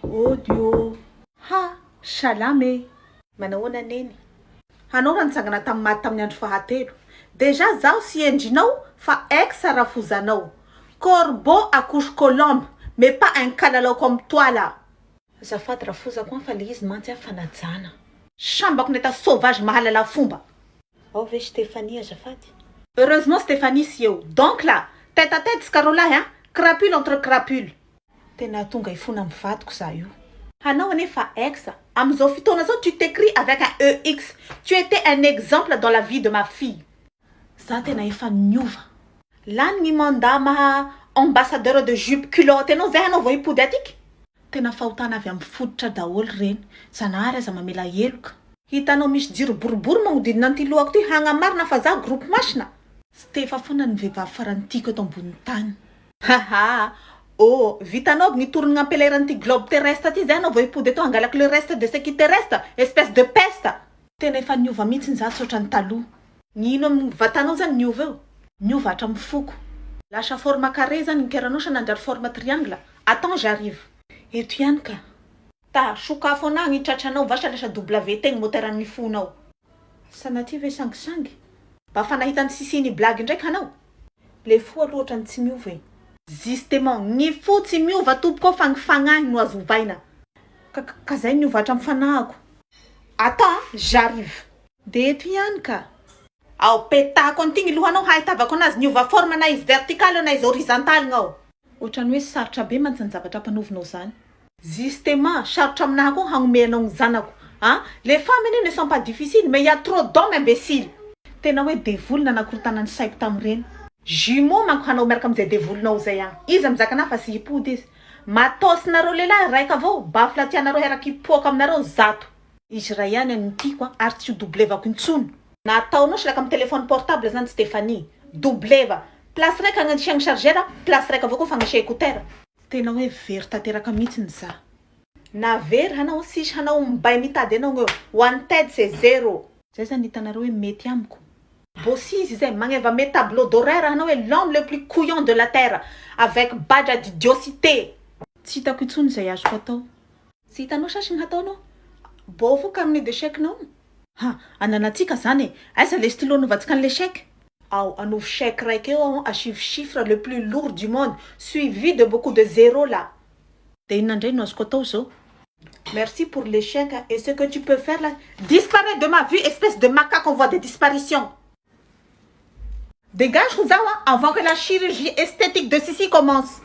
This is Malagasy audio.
Audio. Ha! Salama e! Manahoana Neny? Hanao raha nitsangana tamin'ny maty tamin'ny andro fahatelo. Déjà zaho sy endrinao fa ex rafozanao. Corbeau accouche colombe mais pas un kalalao comme toi là. Azafady rafozako an fa le izy mantsy an fanajana. Sambako nahita sauvage mahalala fomba. Ao ve Stéphanie azafady? Heureusement Stéphanie sy eo. Donc là, tête à tête tsika roalahy an, crapule entre crapule. Tena tonga hifona amin'ny vadiko za io. Hanao anie fa ex, amin'izao fotoana zao tu t'écris avec un EX, tu étais un exemple dans la vie de ma fille. Za tena efa niova. Lany ny mandat maha ambassadeur de jupe culotte anao zay hanao vao hipody atiky. Tena fahotana avy amin'ny fototra daholo ireny. Zanahary aza mamela heloka. Hitanao misy jiro boribory magnodidina an'ity lohako ty hagnamarina fa za groupe masina. Stefa foana ny vehivavy farany tiako eto ambonin'ny tany. Haha oh vitanao aby ny tour-n'ny ampelahiran'ity globe terrestre ty zay anao vao hipody eto hangalako le reste de ce qui te reste, espèce de peste. Tena efa niova mihitsy za tsy ohatran'ny taloha. Ny ino amin'ny vatanao zany niova eo? Niova hatramin'ny foko. Lasa forme carré zany ny cœur-nao sa nanjary forme triangle? Attends, j'arrive. Eto ihany ka. Ta, sokafo anahy ny tratranao vasa lasa W tegny moteran'ny fonao. Sanatria ve sangisangy? Mba fa nahita ny sisiny blague ndraiky hanao? Le fo aloha ohatrany tsy miova e. Justement, ny fo tsy miova tompoko fa ny fagnahy no azo ovaina. Ka zay niova hatramin'ny fanahiko. Attends, j'arrive. De eto ihany ka. Ao petahako an'ity ny lohanao hahitavako anazy niova forme na izy vertical na izy horizontal gnao. Ohatrany hoe sarotra be mantsy ny zavatra ampanovinao zany. Justement, sarotra aminahy koa hagnome anao ny zanako. Ah, les femmes anie ne sont pas difficiles mais il y a trop d'hommes imbéciles. Tena hoe devoly nanakorontana ny saiko tamin'ireny. Jumeau manko hanao miaraka amin'izay devolinao zay agny. Izy mizaka anahy fa tsy hipody izy. Matôsinareo lehilahy raika avao, bafla tianareo hiaraky hipoaka aminareo 100. Izy ray ihany no tiako an, ary tsy ho doublevako intsony. Nataonao solaka amin'ny téléphone portable zany Stéphanie. Doubleva. Place raika agnasiagna chargeur, place raika avao koa fagnasia écouteur. Tena hoe very tanteraka mihitsy ny za. Na very hanao sisy hanao mbay mitady anao eo. Wanted, c'est zéro. Zay zany hitanareo hoe mety amiko. Bosy izy zay magneva mes tableau d'horaire hanao hoe l'homme le plus couillon de la terre avec badge d'idiocité. Tsy hitako intsony izay azoko atao. Tsy hitanao sasy ny hataonao? Bô fo carnet de chèque-nao. Ha, ananatsika zany e. Aiza le stylo anovantsika an'le chèque? Ao, anovo chèque raiky eo aho asivo chiffre le plus lourd du monde suivi de beaucoup de zéro là. De inona indray no azoko atao zao? Merci pour les chèques et ce que tu peux faire là, disparaître de ma vue, espèce de macaque en voie de disparition. Dégage zaho avant que la chirurgie esthétique de Sissi commence.